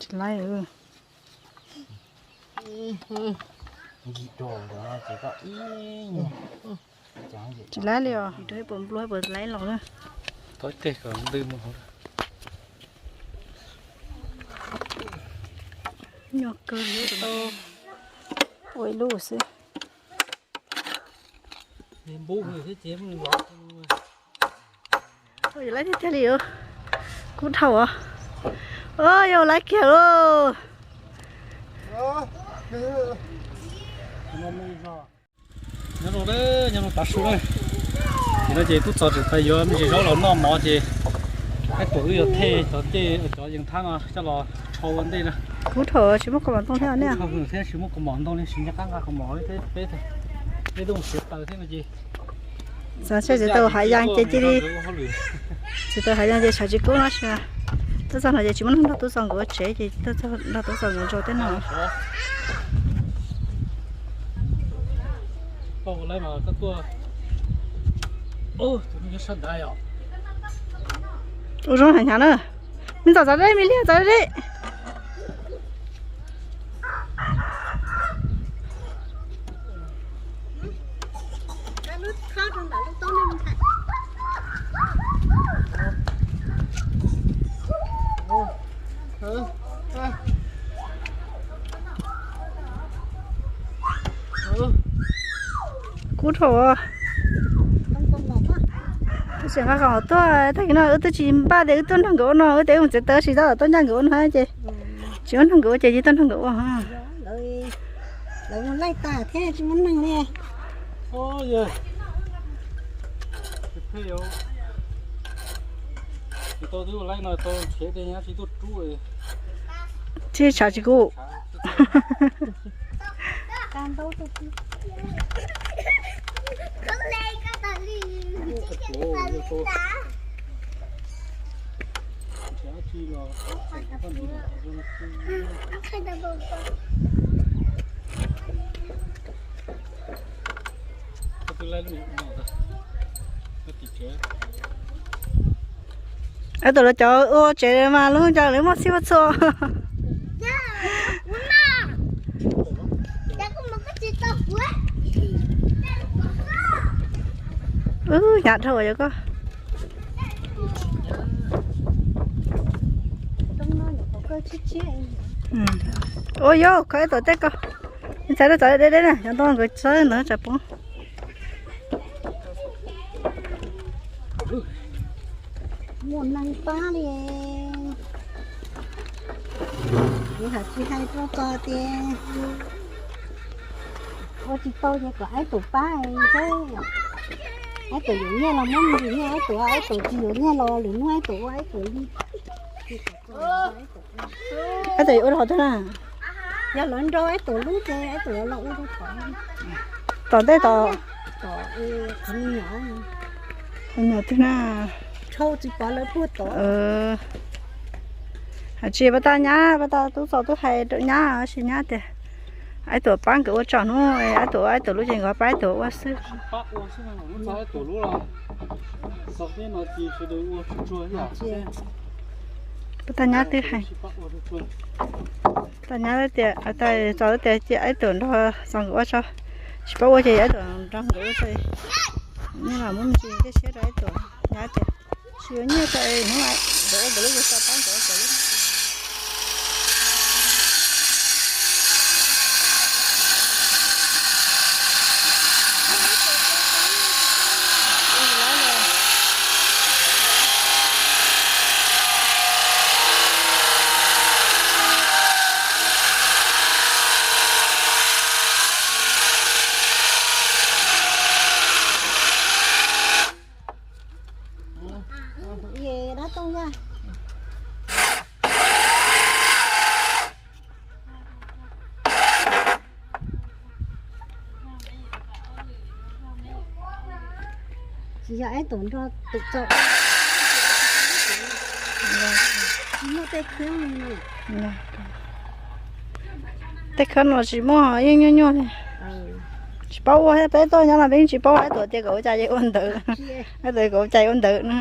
Tsis laib. Tsis laib li os, rau pom nplua puas laib los na. Ua ib lub xwb. Yog laib tiag tiag li. Kub dhau os. Yog laib kiag lauj. Nyob zoo, nyob zoo tav su na. Ces no ces tub txog tseem pais yuav me ntsis zaub los noj mov ces, ib tuam wb yuav thej cov tej cov yees thab no coj los rho ua ntej na. Kub dhau tsis muaj kaus mom ntoo thiab ne. Thiab tsis muaj kaus mom ntoo li, tsis nco qab nqa kaus mom li thiab peb, peb twb mus siav taws thiab no ces. Txog tsev tsis tau hav yas ces cia li, tsis tau hav yas ces tshav tsis kub no tsis. Tub txog no ces tsis muaj neeg nrog tub txog nkawd ua tsev ces nrog tub txog nkawd ntsaum tej no. Ua zoo hnyav na. Me ntxawm txav deb, me liag txav deb. Kub dhau. Wb tseem nqa qhov tuaj tag kis no wb twb tsis npaj tias wb tuaj nrog nkawd ua no, wb tias wb mus txiav taws tab tom tuaj ncaj nkawd ua no ces tsis muaj nrog nkawd ua ces cia tuaj nrog nkawd ua. Lawv laij tas thiab tsis muaj neeg li. Tsis tshav tsis kub. Ab, tuaj lawv cov ua tsev mas lub ncauj lawv muaj txhij muaj txhua. Wb hnyav dhau yog koj. Ua yog kho ib tuam tej ko. Txav deb, txav deb deb na, cov ntoo nkawd txawb ntawd tsam poob. Muaj neeg pab li. Kuv hais tsis hais rau txog tias ua tsis tau ces kom aib tuam pab thiab. Aib tuam yuav nyiaj los muab me ntsis nyiaj aib tuam, aib tuam tsis yuav nyiaj los lwm hnub aib tuam ua aib tuam li. Aib tuam yuav ua rau qhov twg na? Yog lawv nrau aib tuam lub ces aib tuam los ua rau qhov tom ntej tom, tom qhov me nyuam, qhov me nyuam twg na? Tshau tsis pov lawv puag tom. Hais tsis pab tag nyab, pab tag tub txaus tub hais rau nyab, tab sis nyab tias aib tuam pab nkawd ua tsaum hnub, aib tuam, aib tuam lub ces nkawd pab aib tuam ua xwb. Pab tag nyab twb hais, tag nyab tias, txaus tias cia aib tuam nrog txaus nkawd ua tso, tsis pab ua ces aib tuam nrog nkawd ua tso. Nyiaj los muab me ntsis thiaj siab rau aib tuam, nyab tias tsis yuav nyiaj tso, hnub nkawd ua nkawd lub, txaus pab nkawd ua nkawd lub. Tsis yog aib tuam nrog tus txaus. Tsis muaj tej khawb no. Tej khawb no tsis muaj, yeej nyuaj nyuaj li. Tsis paub ua thiab, peb tuaj nyob no peb yeej tsis paub, aib tuam tias kom ua cas ces ua ntawd. Aib tuam kom ua cas ua ntawd na.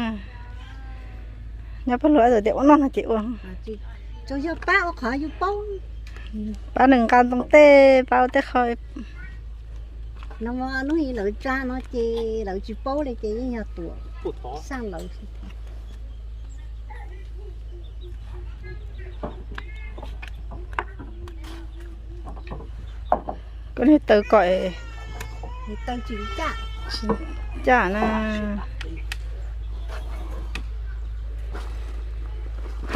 Nyob pawg lug aib tuam tias ua no no ces ua. Tsuas yog pab ua qhov yus paub. Pab nws nqa ntoo tej, pab ua tej qho. No lub lawv tsa no ces lawv tsis paub li ces yeej yog tuam xaj lawv. Koj niag taw kom, taw tsis caj na.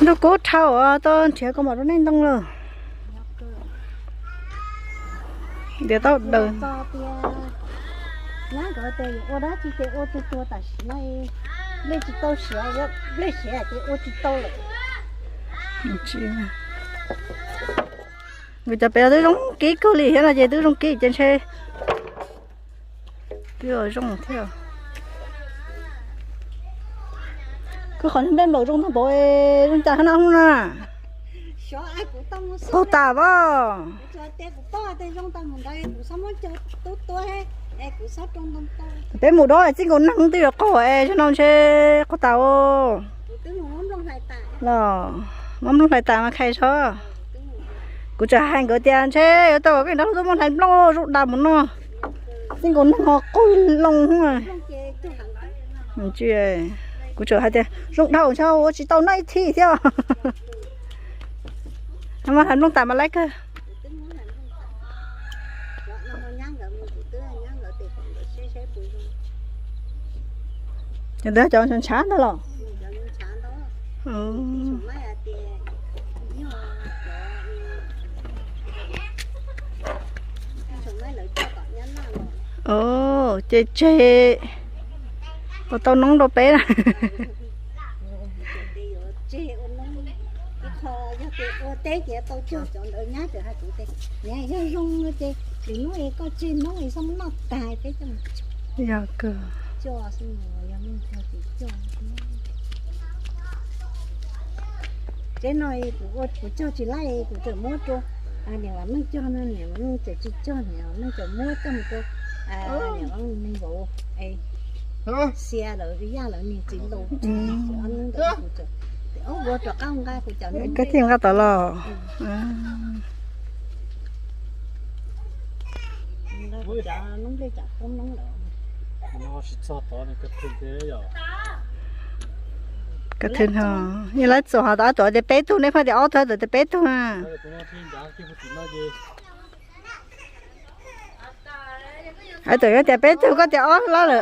Ntuj kub dhau os, tau nrhiav kaus mom rau nej ntoo lawm. Tias tau daws. Nyab nkawd tias yuav ua dab tsi ces ua tuag tuag tam sim no, nplej tsis tau siav, nplej siav ces ua tsis tau lawm. Nkawd cov pem twb zoo kib kawg li thiab no ces twb zoo kib ces ntshe twb zoo thiab. Koj qhov niag nplej nplaum zoo tag npaum, zoo cas hab no hnub na. Qaug tas as. Peb mus dob txij nkaus neeg twb yuav qaug es, zaum no ntshe qaug tas os. Los muab nplooj hlais tas mas khai tso. Kuv tseem hais nkawd tias ntshe yuav tau kom koj nrog luag tuaj muab hlais nplooj zoo das mus no. Txij nkaus neeg ho qaug loo. Kuv tseem hais tias zoo dhau ntshe ua tsis tau noj ib thib thiab. Muab hlais nplooj tas mas laib kawg. Cov ntawd cov ntshav ntag los? Ces tseg ua tau noob rau peb na. Yog zoo ces lwm hnub koj tseg noob es xyov noj tag peb coj. Yog kawg. Tsev no kuv ua kuv cog tsis laib, kuv tseem muab rau niam Vam Meej cog no, niam Vam Meej tseem tsis cog, niam Vam Meej tseem muab coj mus rau niam Vam Meej vauv Xia lawv, Yaj lawv niag txiv laus. Ob hnub ntawd kuv tseem, ob hnub rov qab nqa kuv cov, koj thiaj nqa tod los. Nqa kuv cov noob nplej cov koob noob lawm. Koj thwv no, yeej laib txaus hos, tau ob tug tias peb tug, nej pheej tias ob tug, tau tias peb tug na. Hais tias peb tug koj tias ob lab lawm.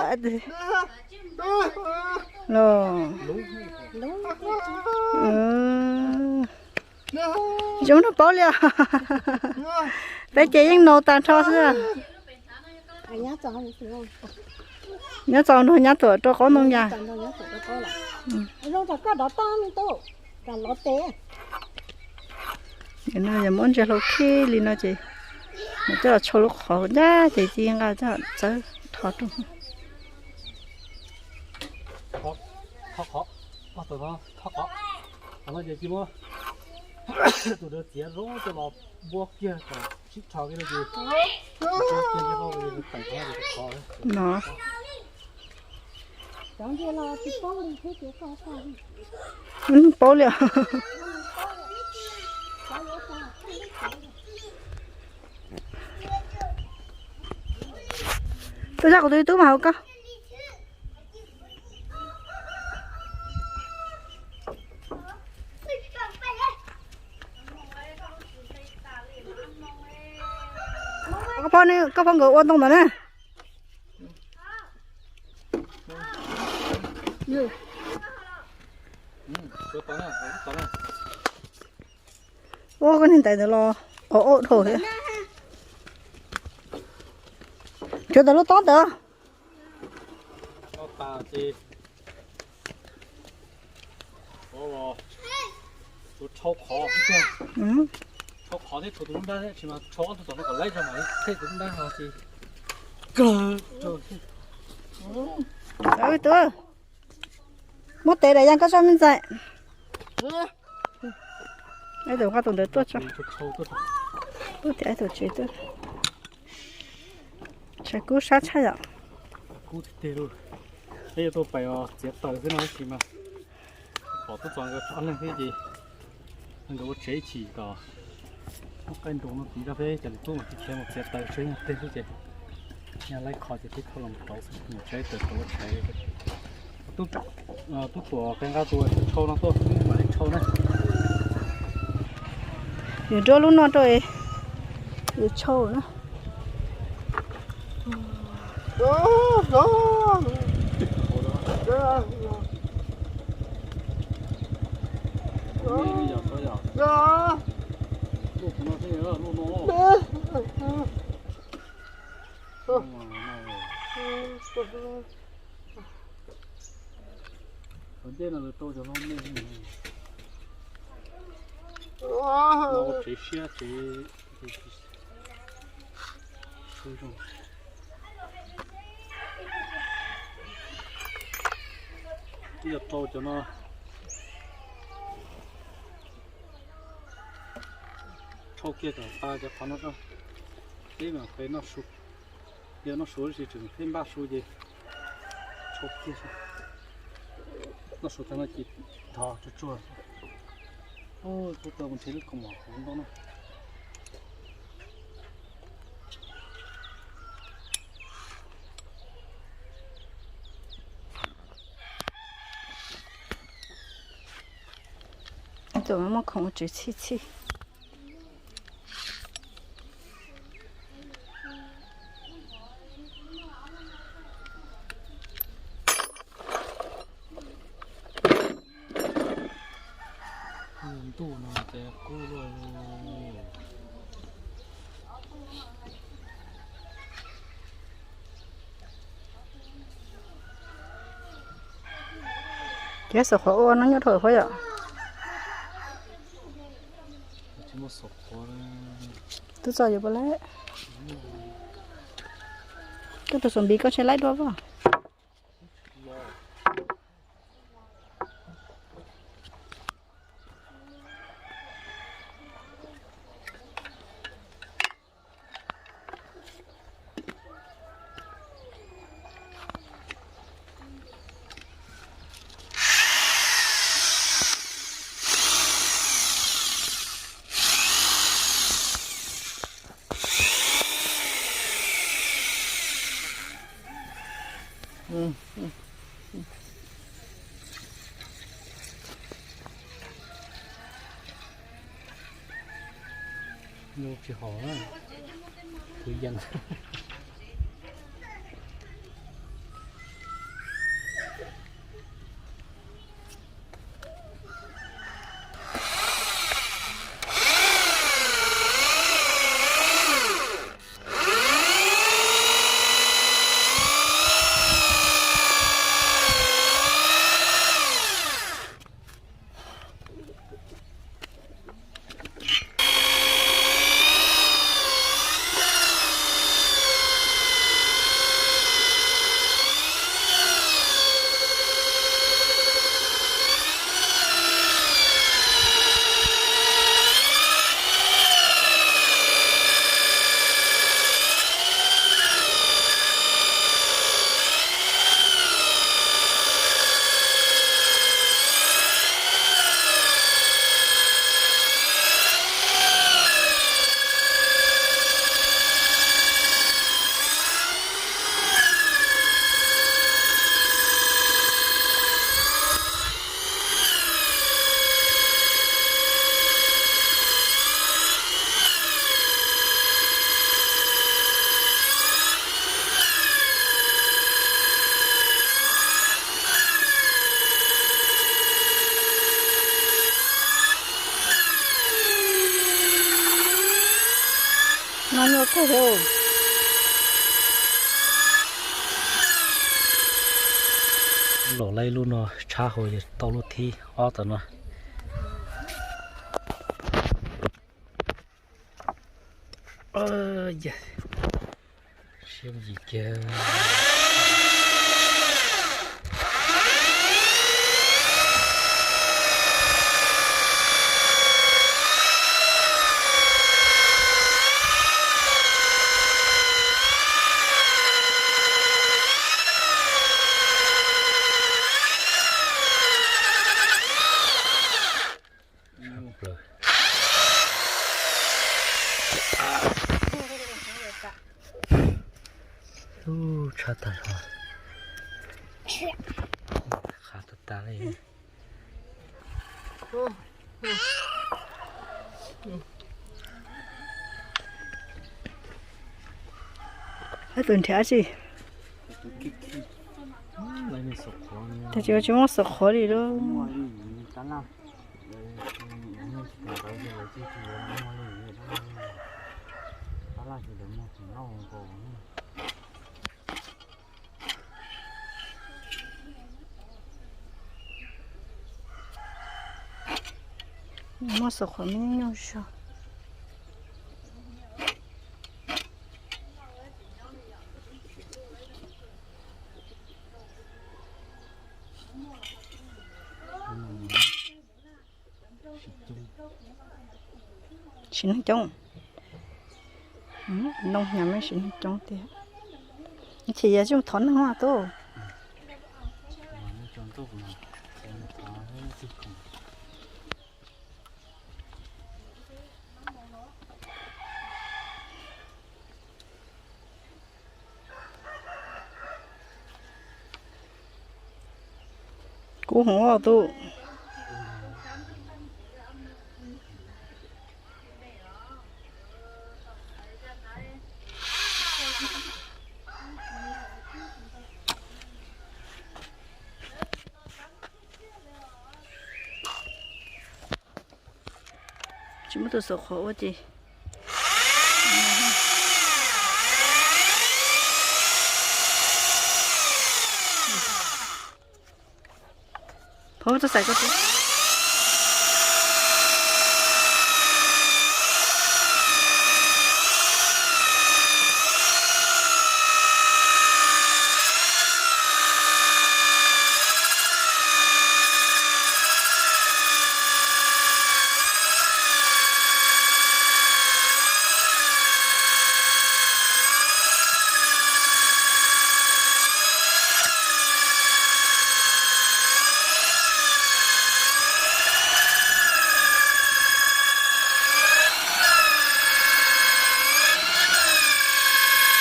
Los, zoo no paub li os. Peb ces yeej no tag nrho xwb. Nyob txog no nyab tuam rau qaub ntoo cas. Yog muab ntsia hlau khib li no ces mus coj los tshau lub qhov ncaj ces cia nqa coj txawb rho rau. Tus ntawd txiav zoo coj los npuab kiag kom sib rho kiag no ces. No. Paub li. Tuaj zaj kuv tus tub mas hauv koj. Koj phob, koj phob nkawd ua ntoo ntawd na. Ua koj niag ntaiv ntawd los ua dhau thiab. Cuag ntawm lub tob ntawd. Muab tes daim yaj koj tso me ntxhais. Tus nqa tus ntawd tuaj tso. Tuaj tias tus tsev tuaj. Tshais kub sab tshaj yom. Kub tiag tiag li. Peb yuav tuaj pais txiav taws xwb no tab sis mas pom tub txos nkawd ob leeg thiab ces Nkawd ua tsev ib chim kom muab qaij nroo no tiv rau peb cov lwm tub mas tsis khiav mus txiav taws tsev yog tej xwb ces yog laib qho ces peb thauj los rauv xwb, mus tsev taws rauv ua tsev. Tub tuam qe nqa tus tshau no tuaj mam li tshau na. Yuav nruab lub no rau es yuav tshau na. Qhov ncauj no lawv rau cov hlob me no, tsev siab tsev zoo. Twb yog rau cov no tshau kiag kom tas cov qhov no rau, peb mam pem noj su. Yog noj su tab sis tseem pheej npaj su ces tshau kiag. Noj su tag no ces thov tsuag tsuag. Ub, kuv tau mus nrhiav lub kaus mom hauv ntoo na. Tus muaj khoom ua tsev txhij txhij. Ntuj no ces kub luaj li. Kiag xav qhov ua no nyob dhau hov yom. Tub txom yuav puas laib? Koj tus xom npis koj ntshe laib dua pom. Tsis hov na, kuv yees. No nyuaj kawg li. Los laib lub no tshab hauv ces tau lub thib ob tom no. Siab yim kiag. Tshaj plaws. Qab tag, qab tag li. Tus nrhiav tsi, tab sis tsis muab xuas qhuav li lauj. Muab xuas qhuav me nyuj zog. Siv neeg coob, noo nyam siv neeg coob tiag. Ces yog tsis thov neeg tub. Kub hwv tub. Tsis muab tus xuas qhuav ua ces. Phob txoj xaim koj tub.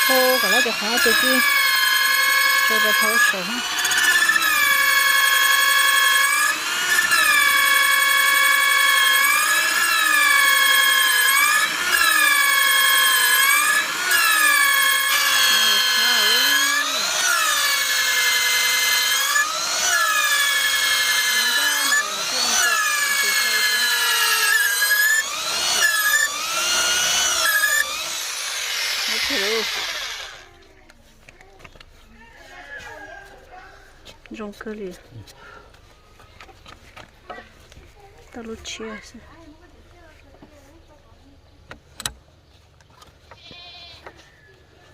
Hu kom lawv cov qhov ces ci tso rau dhau saum. Zoo kawg li. Tau lub tshiab xwb.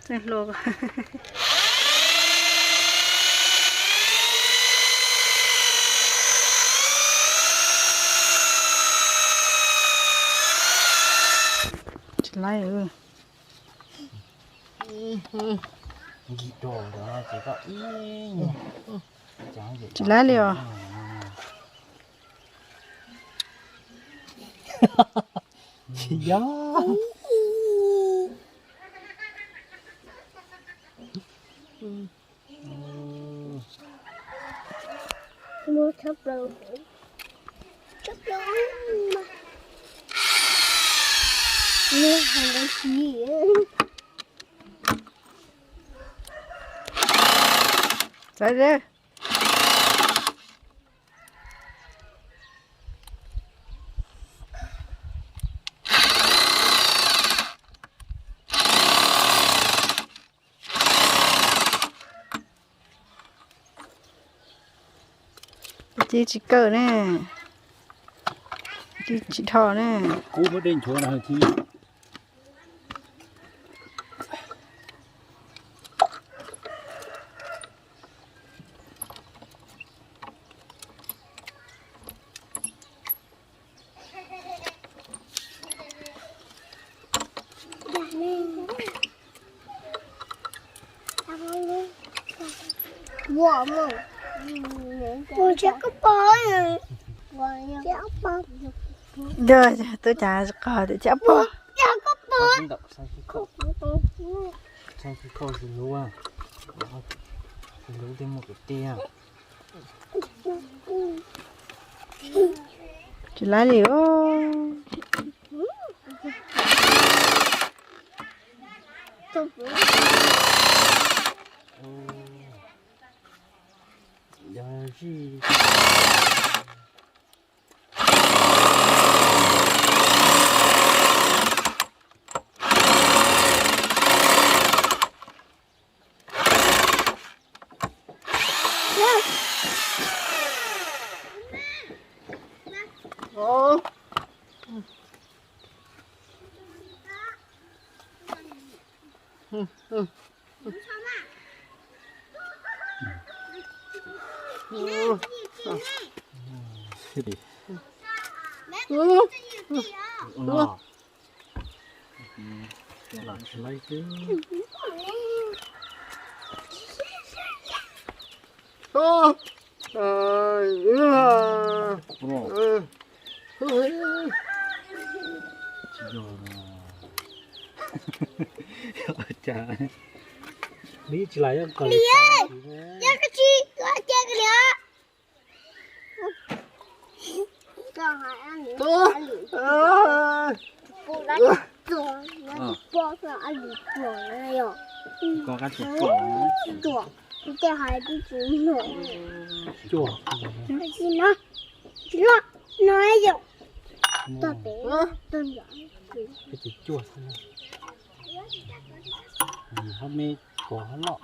Tseem hluas. Tsis laib. Tsis laib li os. Tsis yog. Txawm ze. Ci tsis kawm ne, ci tsis dhos ne. Kub muab dej nchuav no ci. Tuaj cas qog tias cab pog. Lub twb muaj kwv tij. Tsis laib li os. Yog zij. Hab me kos hab loj.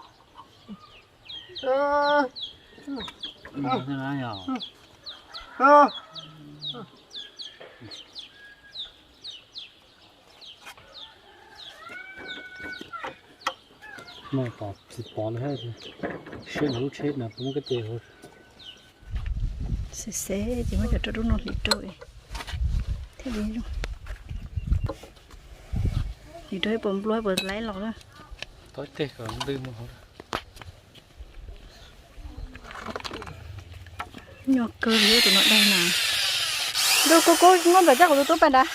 No tom tsis pom li, siab ntawm lub tsheb no puas muaj kab ces. Xes xes ces muab cov rau lub no hliv rau thiaj li zoo. Hliv rau puas nplua puas laib los na. Nyo kawg li tus no dag na. Ntuj, kuv kuv muab npam coj kuv tus tub pais nrad.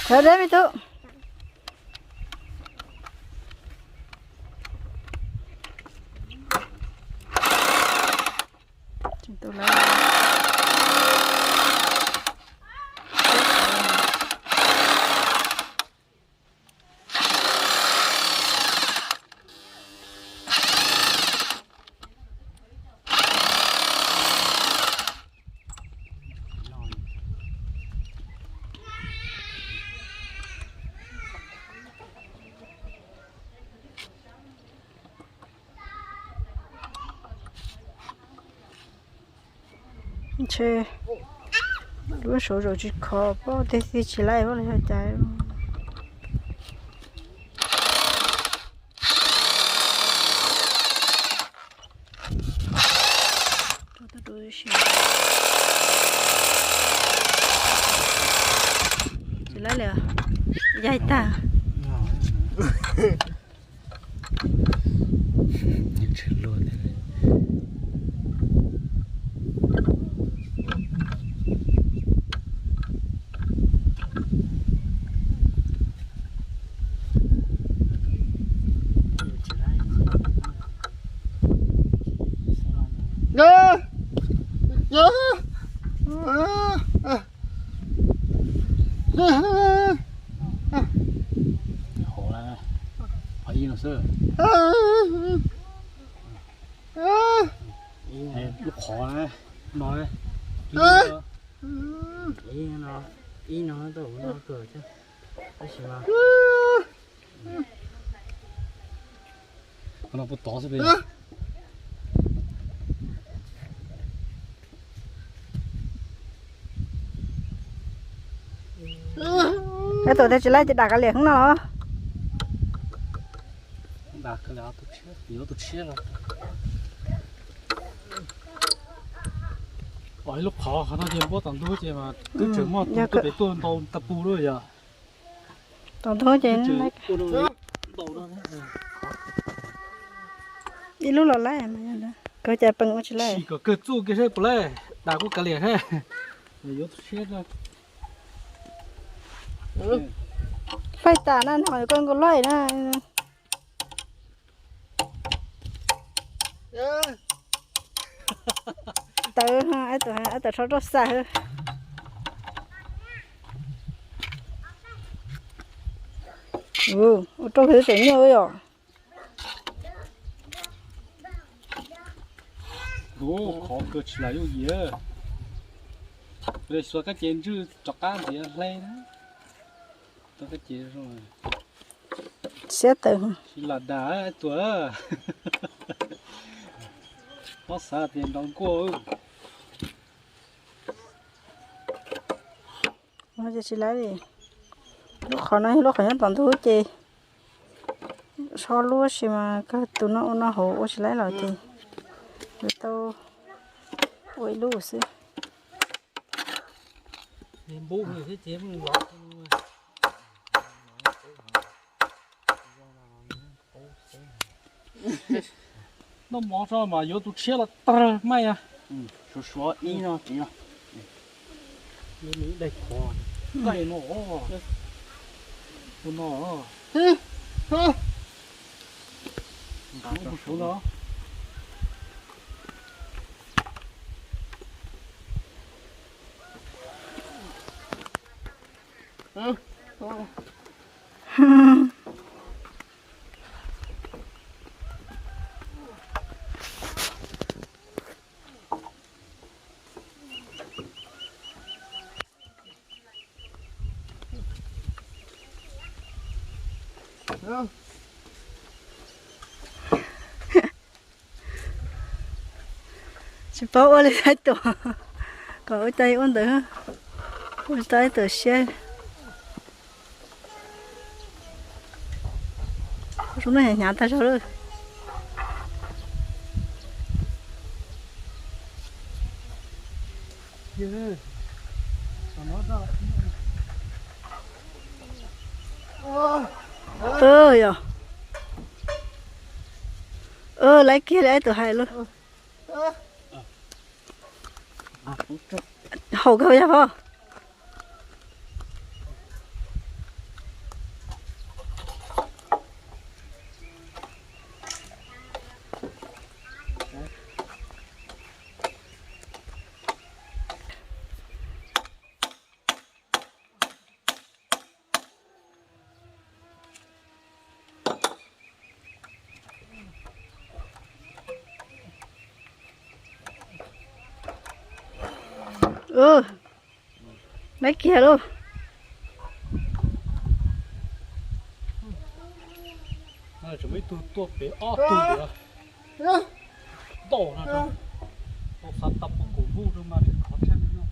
Sawv deb me tub. Ntshe lub saud zaum tsis khov, pab tej txiv tsis laib pab los yog cas. Tsis laib li, yaig tag. Qhov ib no xwb. Lub qhov no, ib no, ib no tau no kawg thiab, tab sis mas qhov no puas tod xwb. Ib tug tias tsis laib ces dam kav liam heev no los. Ib lub qhov qhov no ces npuab tom ntug ces mas twb tseem muaj tus tuaj pem tuaj ntau ta pug lawm yog. Tom ntug ces ib lub los laib, kawg cas peem ua tsis laib. Kom kawg txuj kiag saib puas laib, dam kuj kav liam thiab. Yuav tus siab. Paib tas na, no koj nkaus loj na. Tawv, tawv tso rau xav. Ua rau hwv tseem nyuaj yom. Khov kawg tsis lam yuj yim. Xuas kab ces ntswj rov qab ntiav hle na. Tau kab ces zoo. Siab tawv. Tsis lam dam tuam. Mob xav tias nrov nkuaj. Tsis laib li. Lub qhov no yog lub qhov nyob tom ntug ces so lub si mas kawg tus no ua no hauv ua tsis laib los ces yuav tau ua ib lub xwb. Noj mov tso mas yuav tus tshiab los tag maj ya. Suav suav ib no. Qaij no, tus no. Nqa rau suav no. Tsis paub ua li ib tuam, kom ua cas ua ntawd, ua tau ib tuam siab. Zoo no hnyav tag zog lawm. Laib kiag li ib tuam hais lawm. Haum kawg yog pom. Laib kiag lauj. Tseem muaj ib tug tuaj pem ob tug. Tau no, tau xav tau pom kaum lub rau mas khov tshaj no.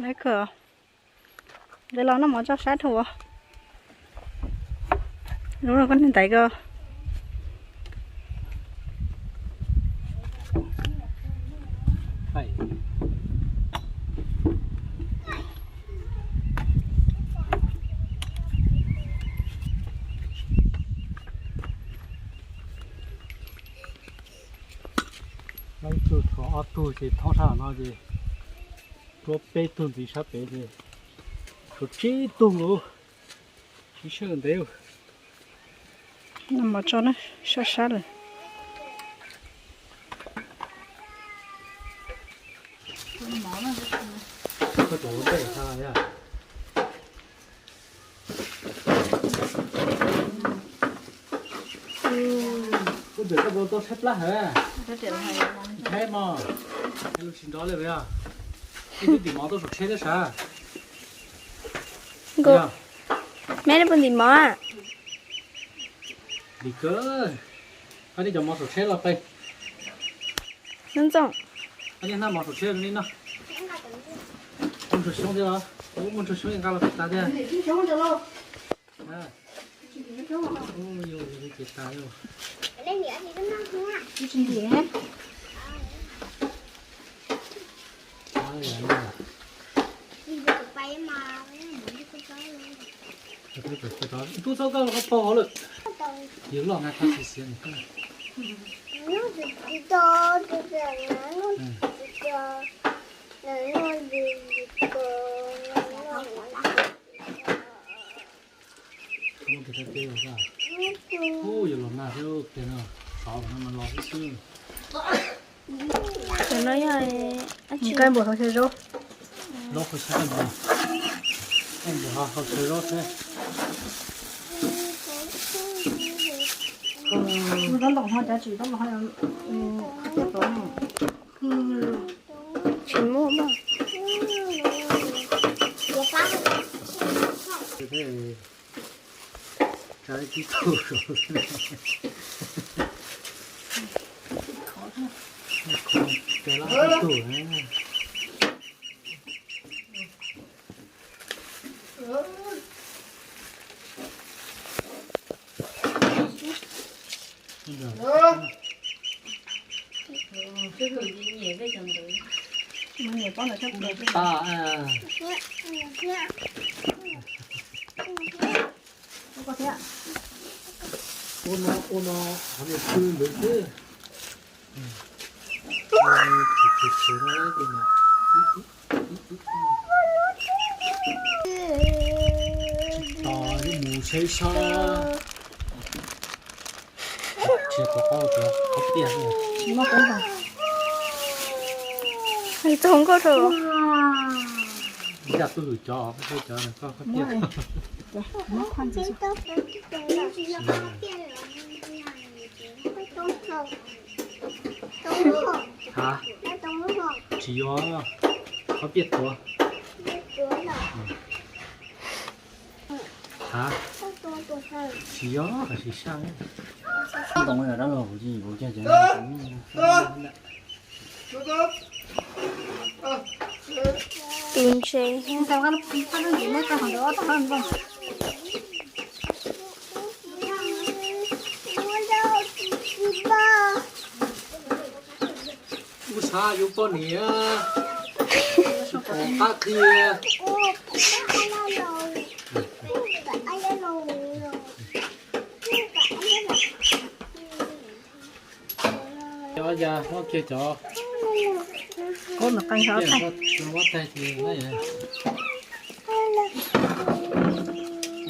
Laib kawg. Ntawd los noj mov tso saib dhau. Lub no koj niag ntaiv ko. Ib tug tshuav ob tug ces thoob sab no ces tshuav peb tug ntxiv sab pem ces tshuav tsib tug lawm. Ib sab ntev. Noj mov tso na, sab sab lawm. Kuv twb tau tshaib plab heev. Nqhis mog, lub tsis nrov li os. Ib tug tim mov tuaj saum tsheb thiab sav. Nkaus, me li puag ntim mov. Lim kawg. Qab tib cov mov saum tsheb los peb. Ntxoov. Qab tib hnab mov saum tsheb li no. Muaj ntsuag xyoob thiab los? Muaj ntsuag xyoob nqa los pem tas thiab. Tub txhob koj los koj paug hauv lawm. Yus loj nqa qhov xis xiav nws koj. Hnub twg tsis tau, hnub twg tsis tau, hnub twg tsis tau, Cov no yog nqaij npua hauv xyaw zaub. Zaub qhov xyab npua, npua hauv xyaw zaub xwb. Tab tom ho cav tsis tab tom ho tiaj tod ne. Tsis muaj mas. Tib tug tib tug. Ua no, ua no, qhov niag pw ntawd xwb. Tos mus saib seb. Tsis tau qaub cov qhaub piaj. Zoo nkauj rau. Ib zaj tuaj hwm cov, cov qhaub piaj. Ha, tsis yog, qhaub piaj tuav. Ha, tsis yog, qhov tsis saj. Ntoo yog dab laug kuv tsis kuv cog cov. Tus ntse. Ub, xav yuav poj niam, tsis pom qab qhia. Cov ya muab kiag cov, cov muab tag ces,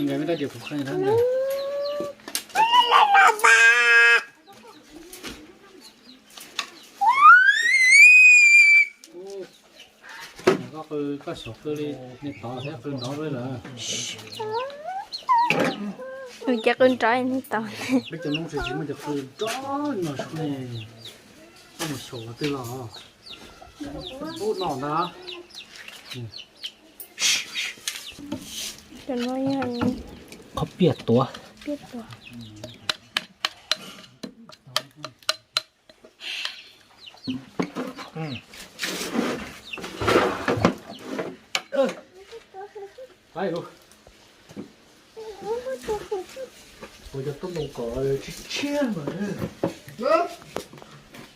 nkawd me rab diav kuv qhia na. Koj qw, koj xyaum qw li, nej tod thiab qw nrov lawm. Ces qw nrov nej tod. Peb cov noob tsis muaj cov qw nrov no, koj mus xyaum qhov twg los. Ub, no ntag. Qhaub piaj tuav.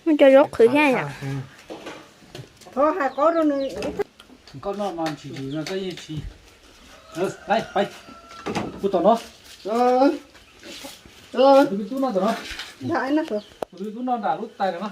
Muab cov zaub qhwv thiab yom. Koj noj mas tsis tsis no koj yeej tsis. Kuv tom no. Tus me tub noj tom no. Tus me tub noj nram lub tais no.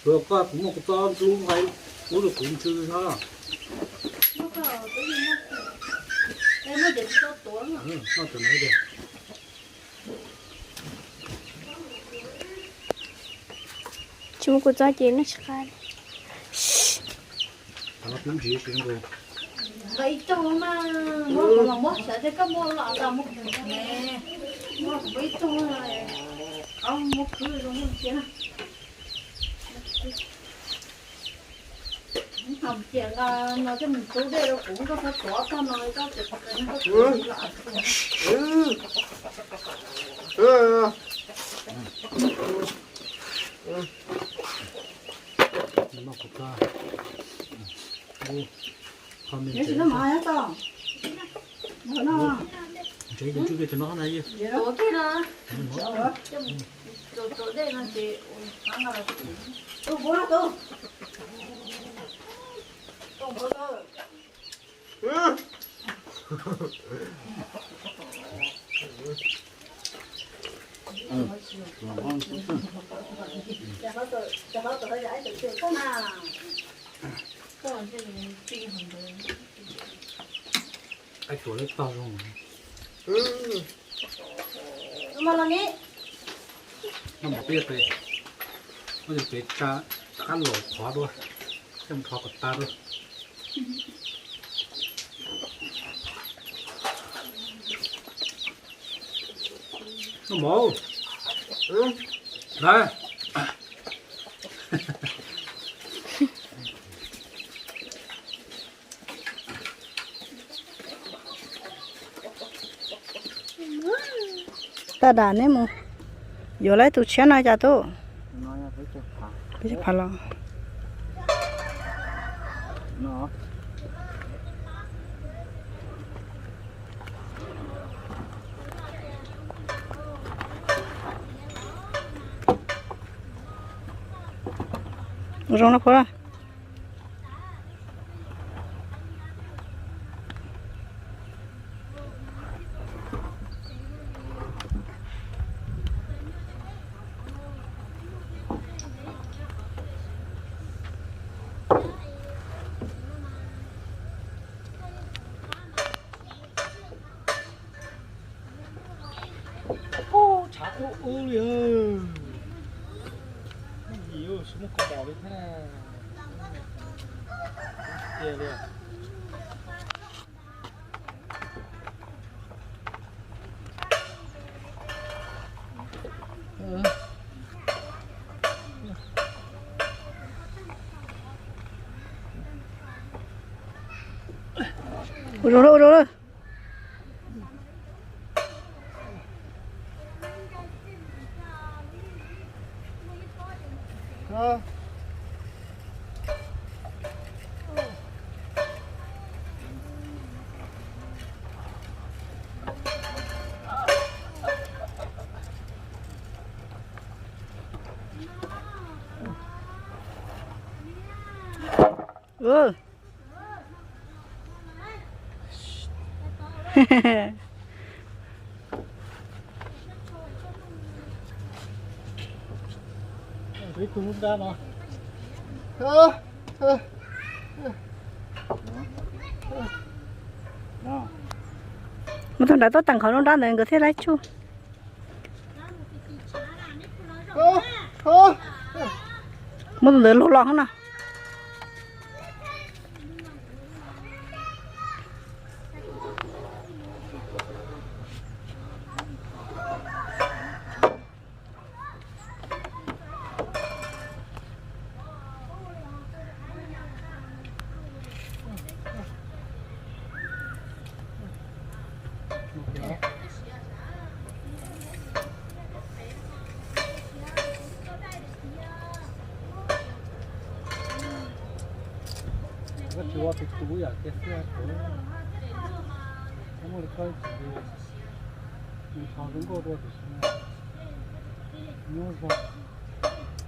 Koj kuv muaj kuv txob ntub nqaij ub rau kuv ntsw no. Tsis muaj kuv txob ces noj tsis qab li. Nqa ib co mas, muab los muab sawv daws koj muab los tau muab, muab ib co, muab khwv zoo cia na. Cia nqa no coj mus rub dej rau kuv, koj txhob tuav tag no, koj tsis qhov tes no koj tuav lam. Nyob tsis no mas, nyob tau. Tus tsuj kiag tus no na yog. Tuav kiag no. Tuav, tuav dej no ces ua qab nqa los. Ais tuav lawv tog zoo. Noj mov peb, peb tsa qab los qhov dua, coj mus rho kom tas dua. Noj mov. Lawm. Tag dam neb mus yuav lawm tus tshiab no cas tub? Peb phav los. Zoo no puas? Tshav ub ub li. Yus tsis muaj kaus bom li thiab na. Tiag li. Ua zoo lawm, ua zoo lawm. Mus tau nrad tuaj teem qhov nruab nrab ntawd nkawd thiaj laib tsuj. Muab tus ntawd luag los no.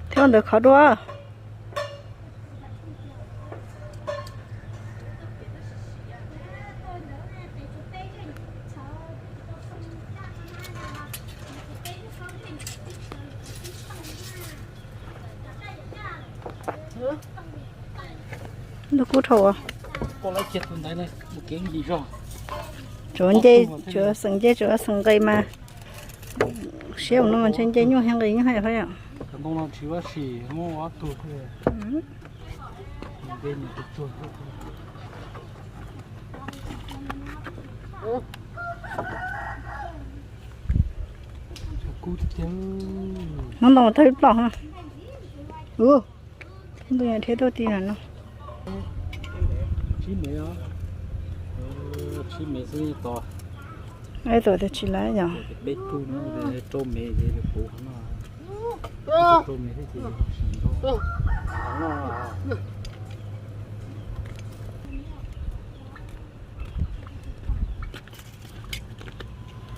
Thiab ntawd qhov dua. Ntuj kub dhau. Tsuav nce, tsuav xeem nce, tsuav xeem nqis mas. Siab ua no mas ntshe nce nyuaj heev nqis nyuaj heev. Hmoob ntoo thawj ploj. Ntoo thiab tuaj ti no. Tsib mev, tsib mev xwb tos. Tuam tias tsis laib yog. Peb tug no rau mev es kuv no. Rau mev thiab ces sim nrau.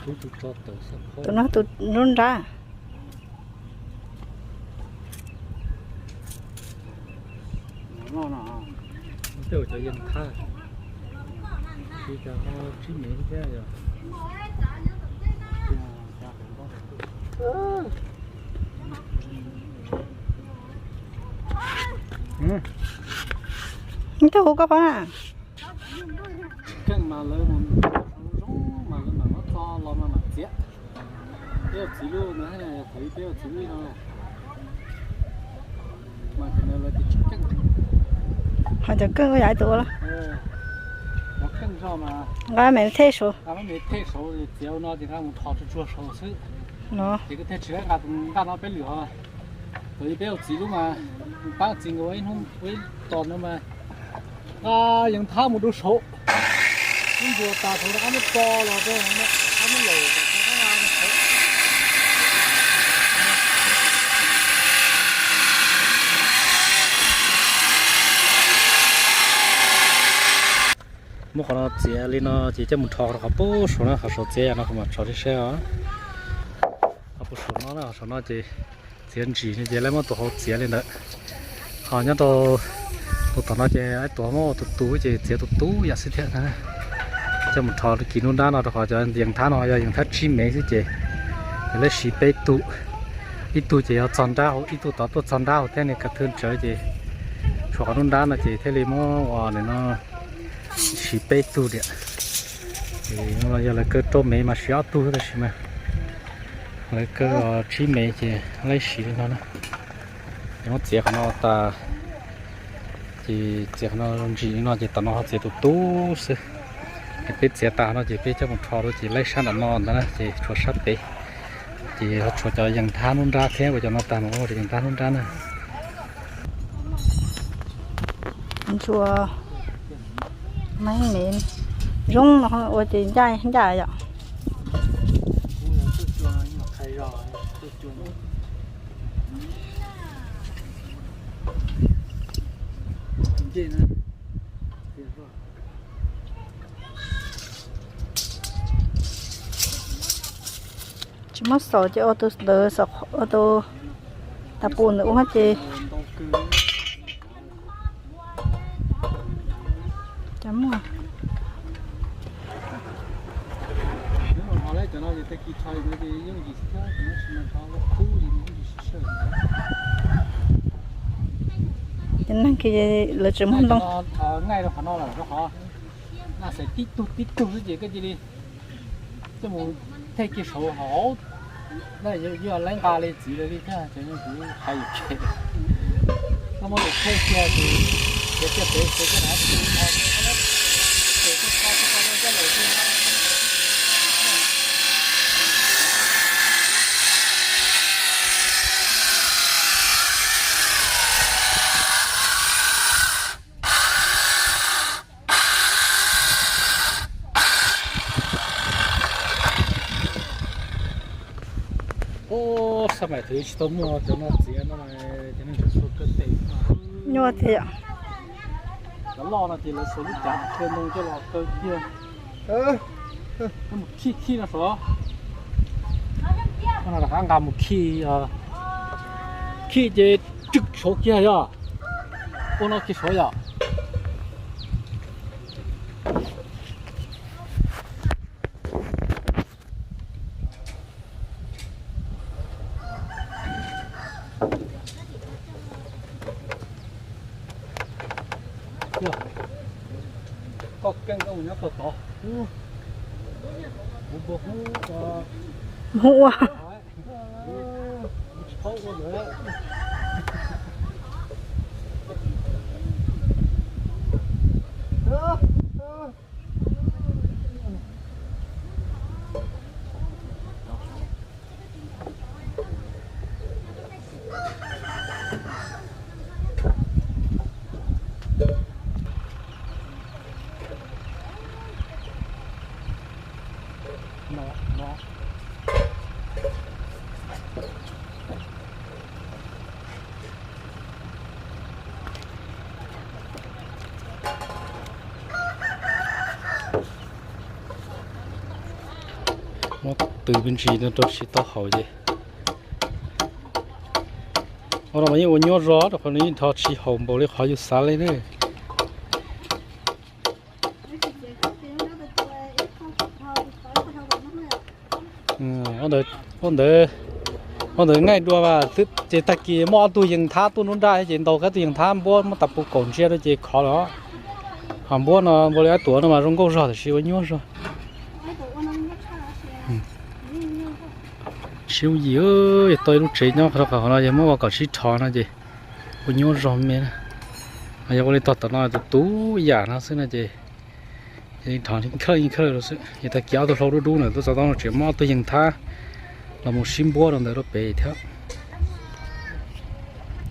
Tus no tus nruab nrab. Tej cov yees thab, tsib mev thiab yog. Tej hu koj qhov na. Keej mas lawv mus zoo mas lawv mam muab txo los mas mam txiav. Peb ua txiv lub no, thaum ub peb ua txiv lub no mas cov lawv tias tsis keej. Ho cov keej ua yam tus ua los. Nqa me thej saud, nqa me thej saud txiav ua no ces nqa mus rho tsuag tsuag saud xwb. Ces koj thiaj tsis nqa tus nqaj no peb lwm ho. Thaum ub peb ua txiv lub mas, pab txiv nkawd ua ib hnub ua ib tos no mas, nqa yees thab mus rau saud, ib ntua tas thaum no qab muab tso los rau, qab muab laus. Muab qhov no txiav li no ces coj mus rho rau qhov pem saud na, qhov saud txiav yam no kuv mam tso sib saib os. Qhov pem saum no na, qhov saum no ces txiav ntsis no ces lawv muab tus hauv txiav li ntawd. Ho nyob rau tus tom no ces ib tuam muab tus tus ces txiav tus tus yam xwb thiab na. Coj mus rho kis nruab nrab no rau qhov cov yees thab no yog yees thab tsib mev xwb ces lawv siv peb tug. Ib tug ces yog txog nrab hauv, ib tug tod tuaj txog nrab hauv thiab ne, kav thwj ntsawv ces tshuav qhov nruab nrab no ces thiaj li muab ua nws no siv peb tug tiam. Yog lawv kaw rau mev mas siv ob tug tab sis mas lawv kaw tsib mev ces lawv siv li no na. Ces muab txiav qhov no tas, ces txiav qhov no ntsis li no ces tom no ho txiav tus tub xwb. Ces peb txiav tas no ces peb coj mus rho rau ces lawv sab nram no ntag na, ces tshuav sab pem. Ces ho tshuav cov yees thab nruab nrab thiab, ua cov no tas mas ua cov yees thab nruab nrab na. Ntshua mev zoo no ua ces ncaj ncaj yom. Tsis muab xaus ces ua tus ntawd, ua tus tas pum ntawd ua ces cas muaj. Ces neeg kiag lawv tseem muaj ntoo. Tib tug tib tug xwb ces koj cia li coj mus thej kiag saud hauv. Yog lawv nqa li txiv lawv li thiab, kuv hais yus tsev. Koj muab tus thej kiag ces, Ub, sab maim thaum ub tsis tau muaj cov no txiav no, cov neeg tseem xuas kaw tes. Nyuaj thiab yom. Cov loj no ces lawv xuas lub cav tua ntoo coj los kaw kiag. Mus khij khij no saud. Rov qab nqa mus khij, khij ces rwg saud kiag yog. Ua no kiag saud yom. Koj keej koj mus nyob tod tod. Kuv npua hub, hub ua. tws me ntsis no rau tsis tau haum ces. Ua no mas yeej ua nyuaj zog rau qhov nws yeej nrho tsis haum npaum li qhov yus xav li ne. Ua ntawd, ua ntawd ngaij dua mas ces tag kis muaj ob tug yees thab tuaj nruab nrab ces ntaus kab tug yees thab npuab muab tas pus kaum ntsia rau ces khov lawm. Ho npuab no npaum li ob tuam no mas zoo nkauj zog tiam sis ua nyuaj zog. Sib yim, yog tau ib lub tsev nyob rau qhov no yog muab ua kom sib rho no ces ua nyuaj zog me na. Yog ua li tog tom no tus tub yam no xwb no ces rho khawj khawj xwb. Ces tag kis ob tug hlau dub dub ntawd tuaj txog tau no tseem muab ob tug yees thab los mus sib npuab rau ntawd rau pem thiab.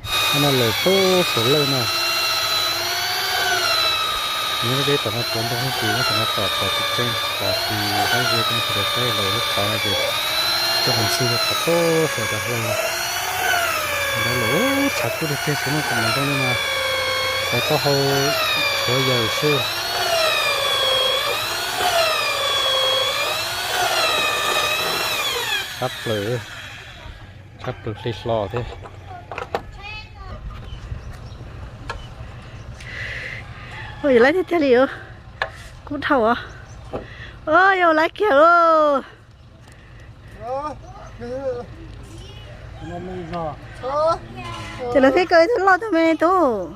Qhov no lawm pub saum lawj no. Nyob deb tom no tsuav ntoo ces nyob tom no tom tom tsis tseeb, tom tsis qaib ze tseeb, sawv daws saib lawm lub qhov no ces coj mus xwb yog qhov pub saum cov hlau no. Ntawd lawm tshav kub tiag tiag, tsis muaj tus ntoo li mas lawv taub hau tshuav yawm xwb. Tshab plaws, tshab plaws hle hlo thiab. Yog laib tiag tiag li, kub dhau os. Yog laib kiag lauj. Ces lawv thiaj kaw ib tug loj tug me tub.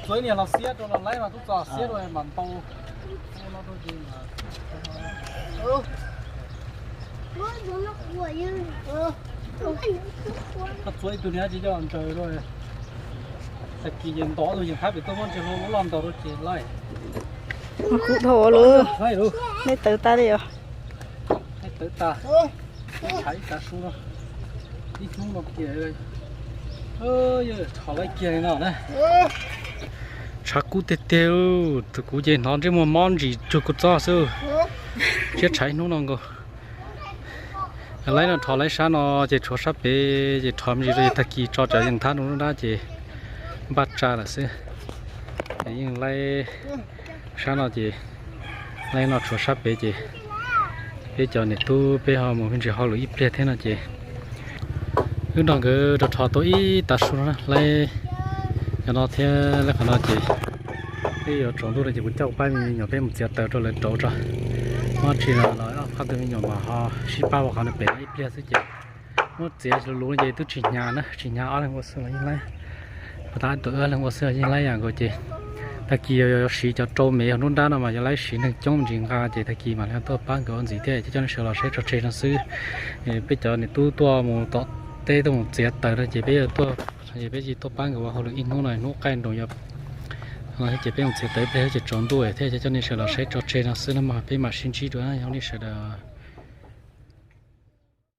Txuav ib niag los xiab rau los laib mas tub txog xiab rau mam ntaus. Koj txuav ib tug niag tsis coj ntaus rau. Tag kis ces ntaus tus yees thab pem tuaj muab ntsia hlo loj ntaus rau ces laib. Kub dhau lawm, nej tawv tas li os. Tawv tas, tshav ib tav su no, ib hnub no kiag, rho laib kiag li no na. Tshav kub tiag tiag, tus kuv ces hnov ntsej muag mob ntsim cuag kua txob xwb. Siab tshav ib hnub no nkaus. Laib no rho laib sab no ces tshuav sab pem ces rho me ntsis rau ces tag kis tso cov yees thab rau nruab nrab ces npaj tsa lawm xwb. Ces yeej laib sab no ces laib no tshuav sab pem ces peb cov niam tub peb ho mus me ntsis hauj lwm ib pliag thiab no ces wb nrog nkawd rau rho tau ib tav su no na, laib cov no thiab laib qhov no ces peb yuav tsaus ntuj no ces kuv coj kuv pab me nyuam peb mus txiav taws rau lawv rauv tso. Muab tsis los ob pab tus me nyuam mas ho sib pab ua qhov no pem no ib pliag xwb ces muab txiav luv luv no ces twb tsis hnyav na, tsis hnyav ob leeg ua xwb los yeej laib. Puas tas tus ob leeg ua xwb los yeej laib yam nkaus ces tag kis yog yuav siv cov rau me hauv nruab nrab no mas yog laib siv neeg coob me ntsis nqa ces tag kis mam li tuaj pab nkawd ua ntxiv thiab. Ces coj nej sawv los saib tso tseg no xwb. Peb cov niam tub tuaj mus tom teb tuaj mus txiav taws no ces peb tuaj, peb tsis tuaj pab nkawd ua hauj lwm ib hnub no, hnub qaij nroos yog ces peb mus txiav taws ib pliag ces tsaus ntuj thiab. Ces coj nej sawv los saib tso tseg no xwb no mas peb mam sib ntsib dua, yog nej sawv daws